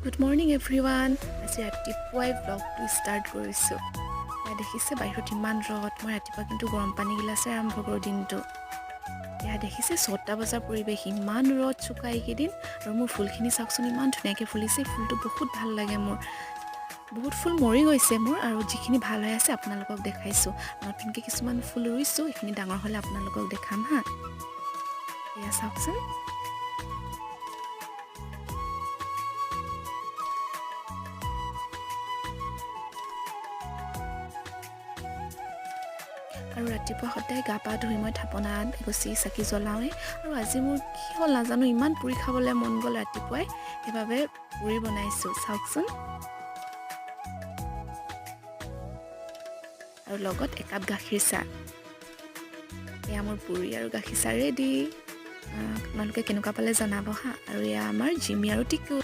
Good morning everyone. আজি ৰাতিপুৱাই ব্লগটো start কৰিছোঁ। এয়া দেখিছে, বাহিৰত ইমান ৰ'দ। মই ৰাতিপুৱা কিন্তু গৰম পানী গিলাচে আৰম্ভ কৰোঁ দিনটো। এয়া দেখিছে, 6টা বজাৰ পৰিৱেশ, ইমান ৰ'দ চোকা এইকেইদিন। আৰু মোৰ ফুলখিনি চাওকচোন, ইমান ধুনীয়াকৈ ফুলিছে। ফুলটো বহুত ভাল লাগে মোৰ। বহুত ফুল মৰি গৈছে মোৰ আৰু যিখিনি ভাল হৈ আছে আপোনালোকক দেখাইছোঁ। নতুনকৈ কিছুমান ফুল ৰুইছোঁ, এইখিনি ডাঙৰ হ'লে আপোনালোকক দেখাম হা। এয়া চাওকচোন। আৰু ৰাতিপুৱা সদায় গা পা ধুই মই থাপনাত এগছি চাকি জ্বলাওঁৱেই। আৰু আজি মোৰ কি হ'ল নাজানো, ইমান পুৰি খাবলৈ মন গ'ল ৰাতিপুৱাই, সেইবাবে পুৰি বনাইছোঁ, চাওকচোন। আৰু লগত একাপ গাখীৰ চাহ। এয়া মোৰ পুৰি আৰু গাখীৰ চাহ ৰেডি। আপোনালোকে কেনেকুৱা পালে জনাব হা। আৰু এয়া আমাৰ জিমি আৰু টিকু।